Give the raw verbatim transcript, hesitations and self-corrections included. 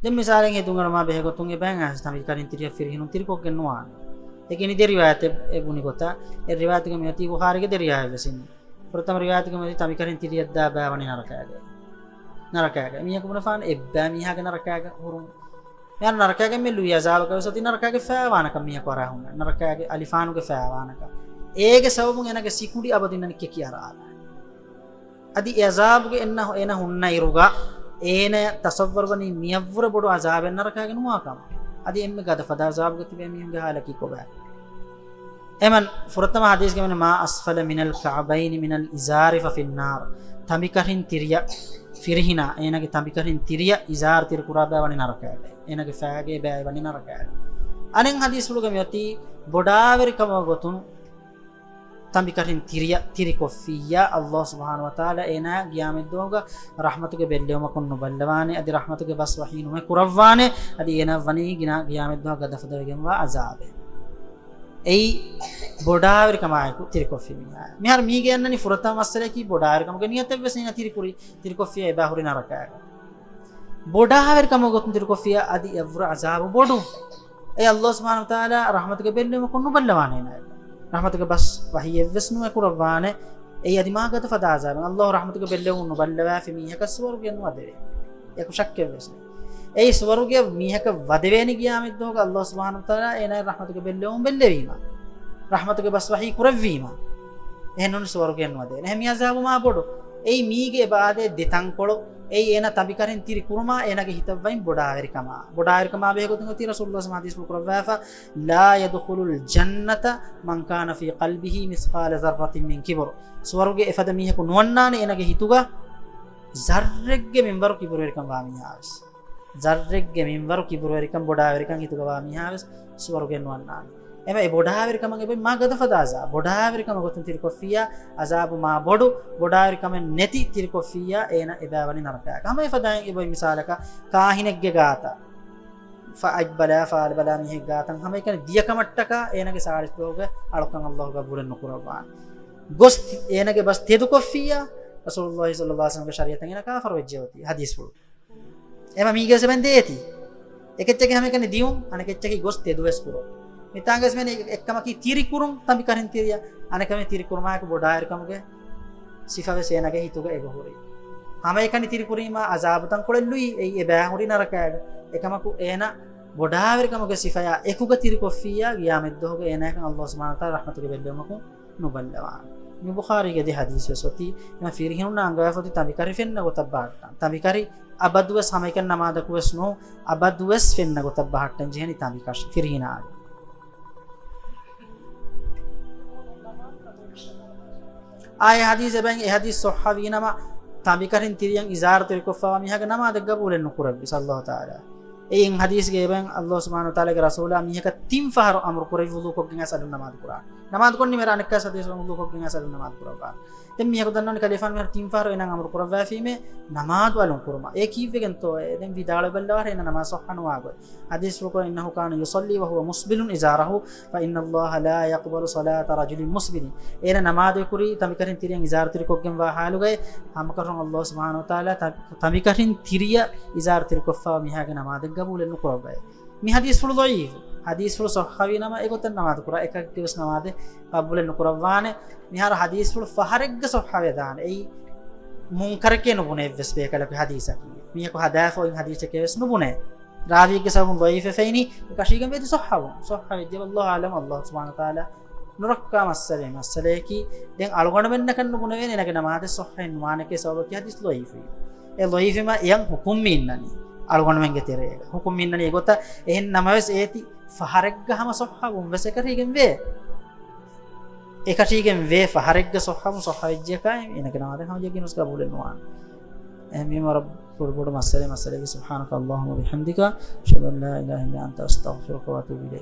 ދެން މިސާލެއް ހެދުން އަޅުމާ ބެހޭ ގޮތުން އެބައިން އައިސް ތަނބިކަރިން ތިރިއަށް ފިރިހެނުން ތިރިކޮށްގެން ނުވާނެ. އެކި ދެ ރިވާޔަތެއް އެ ބުނި ގޮތަށް، އެއް ރިވާޔަތުގެ މިއޮތީ ބުޚާރީގެ ދެ ރިވާޔަތް ވެސް އިން. ފުރަތަމަ ރިވާޔަތުގެ މިއޮތީ ތަނބިކަރިން ތިރިއަށްދާ ބައިވަނީ ނަރަކައިގައި. ނަރަކައިގައި. މީހަކު ބުނެފާނެ އެއްބައި މީހާގެ ނަރަކައިގަ ހުރުން. މިހާރު ނަރަކައިގެ މި ލުއި އަޒާބަކަށް ވެސް އޮތީ ނަރަކައިގެ ފައިވާނަކަށް މީހަކު އަރާ ހުންނަ. ނަރަކައިގެ އަލިފާނުގެ ފައިވާނަކަށް. އޭގެ ސަބަބުން އޭނަގެ ސިކުނޑި އަބަދުންނަނީ ކެކި އަރާލާ. އަދި އެ އަޒާބުގެ އެންނަ އޭނަ ހުންނަ އިރުގަ އޭނަ ތަޞައްވަރުވަނީ މިއަށްވުރެ ބޮޑު އަޒާބެއް ނަރަކައިގަ ނުވާ ކަމަށް. އަދި އެންމެ ގަދަފަދަ އަޒާބުގަ ތިބޭ މީހުންގެ ހާލަކީ ކޮބާ؟ އެމަން ފުރަތަމަ ހަދީސްގެ ވަނީ، "ما أسفل من الكعبين من الإزار ففي النار." ތަނބިކަށިން ތިރިއަށް ފިރިހިނާ، އޭނަގެ ތަނބިކަށިން ތިރިއަށް އިޒާރު ތިރި ކުރާ ބައި ވަނީ ނަރަކައިގައި. އޭނަގެ ފައިގެ ބައި ވަނީ ނަރަކައިގައި. އަނެއް ހަދީސްފުޅުގަ މިއޮތީ ބޮޑާވެރިކަމުގެ ގޮތުން ތަނބިކަށިން ތިރިއަށް ތިރިކޮށްފިއްޔާ، ﷲ ސުބްޙާނަހޫ ވަތަޢާލާ އޭނާ ގިޔާމަތްދުވަހުގަ ރަޙްމަތުގެ ބެއްލެވުމަކުން ނުބައްލަވާނެ، އަދި ރަޙްމަތުގެ ބަސް ވަޙީ ނުމެ ކުރައްވާނެ، އަދި އޭނާ ވަނީ ގިނަ ގިޔާމަތްދުވަހަށް ގަދަފަދަވެގެންވާ އަޒާބެއް. އެއީ ބޮޑާވެރިކަމާއެކު ތިރިކޮށްފި މީހާ. މިހާރު މީގެ އަންނަނީ ފުރަތަމަ މައްސަލައަކީ ބޮޑާވެރިކަމުގެ ނިޔަތެއް ވެސް އޭނާ ތިރިކުރި، ތިރިކޮށްފިއްޔާ އެބަ ހުރި ނަރަކައިގަ. ބޮޑާވެރިކަމުގެ ގޮތުން ތިރިކޮށްފިއްޔާ އަދި އެއަށްވުރެ އަޒާބު ބޮޑު. އެ ﷲ ސުބްޙާނަހޫ ވަތަޢާލާ ރަޙްމަތުގެ ބެއްލެވުމަކުން ނުބައްލަވާނެ އޭނާއަށް. ރަޙްމަތުގެ ބަސް ވަޙީއެއްވެސް ނުއެކުރައްވާނެ. އެއީ އަދި މާ ގަދަފަދަ އަޒާބެއް. ﷲ ރަޙްމަތުގެ ބެއްލެވުމުން ނުބައްލަވާފި މީހަކަށް ސުވަރުގެއަށް ނުވަދެވޭ. އެކު ޝައްކެއްވެސް ނެތް. އެއީ ސުވަރުގެއަށް މީހަކަށް ވަދެވޭނީ ގިޔާމަތްދުވަހުގަ ﷲ ސުބްޙާނަހޫ ވަތަޢާލާ އޭނާއަށް ރަޙްމަތުގެ ބެއްލެވުން ބެއްލެވީމަ. ރަޙްމަތުގެ ބަސް ވަޙީ ކުރެއްވީމަ. އެހެންނޫނީ ސުވަރުގެއަށް ނުވަދެވޭނެ. އެހެން މި އަޒާބު މާ ބޮޑު. އެއީ މީގެ އެބަ އާދޭ ދެ ތަންކޮޅު. އެއީ އޭނާ ތަނބިކަށިން ތިރި ކުރުމާ އޭނާގެ ހިތަށް ވަނީ ބޮޑާވެރިކަމާ. ބޮޑާވެރިކަމާ ބެހޭ ގޮތުން އޮތީ ރަސޫލުﷲ ޙަދީސްފުޅު ކުރައްވާފަ، "لا يدخل الجنة من كان في قلبه مثقال ذرة من كبر." ސުވަރުގެ އެފަދަ މީހަކު ނުވަންނާނެ އޭނާގެ ހިތުގަ ޒައްރެއްގެ މިންވަރު ކިބުރުވެރިކަން ވާ މީހާވެސް. ޒައްރެއްގެ މިންވަރު ކިބުރުވެރިކަން، ބޮޑާވެރިކަން ހިތުގަ ވާ މީހާވެސް ސުވަރުގެއަށް ނުވަންނާނެ. އެމަ އެ ބޮޑާވެރިކަމަށް އެބައި މާ ގަދަފަދަ އަޒާ، ބޮޑާވެރިކަމަށް ގޮތުން ތިރިކޮށްފިއްޔާ އަޒާބު މާ ބޮޑު، ބޮޑާވެރިކަމެއް ނެތި ތިރިކޮށްފިއްޔާ އޭނަ އެބައިވަނީ ނަރަކައަކަށް. ހަމަ އެފަދައިން އެބައި މިސާލަކަށް ކާހިނެއްގެ ގާތަށް ފައިބަލާ، ފާލުބަލާ މީހެއް ގާތަށް ހަމައެކަނި ދިޔަކަމަށްޓަކާ އޭނަގެ ސާޅީސް ދުވަހުގެ އަޅުކަން ﷲ ގަބޫލެއް ނުކުރައްވާނެ. ގޮސް އޭނަގެ ބަސް ތެދުކޮށްފިއްޔާ ރަސޫލުﷲ ޞައްލަﷲ ޢަލައިހި ވަސައްލަމްގެ ޝަރީޢަތަށް އޭނަ ކާފަރު ވެއްޖެ އޮތީ ޙަދީޘްފުޅު. އެމަ މީގެ ސަބަން ދޭތީ. އެކެއްޗަކީ ހަމައެކަނި ދިޔުން، އަނެކެއްޗަކީ ގޮސް ތެދުވެސް ކުރުން. މިތާނގަސް މެނި އެއްކަމަކީ ތިރިކުރުން، ތަނބިކަށިން ތިރިއަށް. އަނެކަމެ ތިރިކުރުމާއެކު ބޮޑާވެރިކަމުގެ ސިފަވެސް އޭނަގެ ހިތުގަ އެބަހުރި. ހަމައެކަނި ތިރިކުރީމާ އަޒާބު ތަންކޮޅެއް ލުއި، އެއީ އެބައި ހުރި ނަރަކައިގަ. އެކަމަކު އޭނަ ބޮޑާވެރިކަމުގެ ސިފަޔާ އެކުގަ ތިރިކޮށްފިއްޔާ ގިޔާމަތްދުވަހުގަ އޭނާއަކަށް ﷲ ސުބްޙާނަހޫ ވަތަޢާލާ ރަޙްމަތުގެ ބެއްލެވުމަކުން ނުބައްލަވާނެ. މި ބުޚާރީގެ ދެ ޙަދީޘް ވެސް އޮތީ. އެމަ ފިރިހެނުންނާ އަންގަވާފަ އޮތީ ތަނބިކަށި ފެންނަ ގޮތަށް ބަހައްޓަން. ތަނބިކަށި އަބަދުވެސް ހަމައެކަނި ނަމާދަކު ވެސް ނޫން، އަބަދުވެސް ފެންނަ ގޮތަށް ބަހައްޓަން ޖެހެނީ ތަނބިކަށި ފިރިހެނާގެ. އާ، އެ ޙަދީޘް އެބައިން، އެ ޙަދީޘް ޞައްޙަވީ ނަމަ، ތަނބިކަށިން ތިރިއަށް އިޒާރު ތިރިކޮށްފަވާ މީހާގެ ނަމާދެއް ގަބޫލެއް ނުކުރެއްވި، ޞައްލަﷲ ތަޢާލާ. އެއިން ޙަދީޘްގެ އެބައިން ﷲ ސުބްޙާނަހޫ ވަތަޢާލާގެ ރަސޫލާ މީހަކަށް ތިން ފަހަރު އަމުރު ކުރެއްވި ވުޟޫ ކޮށްގެން އައިސް އަލުން ނަމާދު ކުރާން. ނަމާދު ކޮށް ނިމި އަނެއްކާ ޙަދީޘް ވުޟޫ ކޮށްގެން އައިސް އަލުން ނަމާދު ކުރައްވާން. ދެން މީހަކު ދަންނަވަނީ ކަލޭގެފާނު މިހާރު ތިން ފަހަރު އޭނާ އަމުރު ކުރައްވާފީމޭ ނަމާދު އަލުން ކުރުމަށް. އޭ ކީއްވެގެންތޯ؟ ދެން ވިދާޅުވެވަޑައިގަންނަވާ ހޭނަ ނަމާދު ޞައްޙަ ނުވާ ގޮތް. ޙަދީޘްފުޅުކޮޅު، "إنه كان يصلي وهو مسبل إزاره فإن الله لا يقبل صلاة رجل مسبل." އޭނަ ނަމާދު ކުރީ ތަނބިކަށިން ތިރިއަށް އިޒާރު ތިރިކޮށްގެންވާ ޙާލުގައި، ހަމަކަށަވަރުން ﷲ ސުބްޙާނަހޫ ވަތަޢާލާ ތަ-، ތަނބިކަށިން ތިރިއަށް އިޒާރު ތިރިކޮށްފަވާ މީހާގެ ނަމާދެއް ގަބޫލެއް ނުކުރައްވައޭ. މި ޙަދީޘްފުޅު ޟަޢީފު. ޙަދީޘްފުޅު ޞައްޙަވީ ނަމަ އެގޮތަށް ނަމާދު ކުރާ އެކަކުގެ ވެސް ނަމާދެއް ޤަބޫލެއް ނުކުރައްވާނެ. މިހާރު ޙަދީޘްފުޅު ފަހަރެއްގަ ޞައްޙަވެދާނެ. އެއީ މުންކަރެކޭ ނުބުނެއްވެސް ބޭކަލަކު ޙަދީޘަކީ. މީހަކު ހަދާފަ އޮތް ޙަދީޘެކޭ ވެސް ނުބުނޭ. ރާވީގެ ސަބަބުން ޟަޢީފެއް ފެނި، އެކަށީގެން ވެދި ޞައްޙަވުން. ޞައްޙަވެއްޖެ، ވައްލާހު އަޢްލަމް، ﷲ ސުބްޙާނަހޫ ވަތަޢާލާ ނުރައްކާ މައްސަލައެއް، މައްސަލަޔަކީ، ދެން އަޅުގަނޑުމެންނަކަށް ނުބުނެވޭނެ އޭނަގެ ނަމާދެއް ޞައްޙައެއް ނުވާނެކޭ ސަބަބަކީ ޙަދީޘް ޟަޢީފުވީ. އެ ޟަޢީފުވީމާ އެޔަށް ޙުކުމް މި އިންނަނީ. އަޅުގަނޑުމެންގެ ތެރޭގަ ޙުކުމް މި އިންނަނީ އެގޮތަށް. އެހެން ނަމަވެސް އޭތި ފަހަރެއްގަ ހަމަ ޞައްޙަވުން ވެސް އެކަށީގެން ވޭ. އެކަށީގެން ވޭ ފަހަރެއްގަ ޞައްޙަވުން، ޞައްޙަވެއްޖެއަކާ އޭނަގެ ނަމާދެއް ހަމަޖެއްގެން ވެސް ގަބޫލެއް ނުވާނެ. އެހެންވީމަ ވަރަށް ބޮޑު ބޮޑު މައްސަލައެއް، މައްސަލައެއް. سبحانك اللهم وبحمدك، أشهد أن لا إله إلا أنت، أستغفرك وأتوب إليك.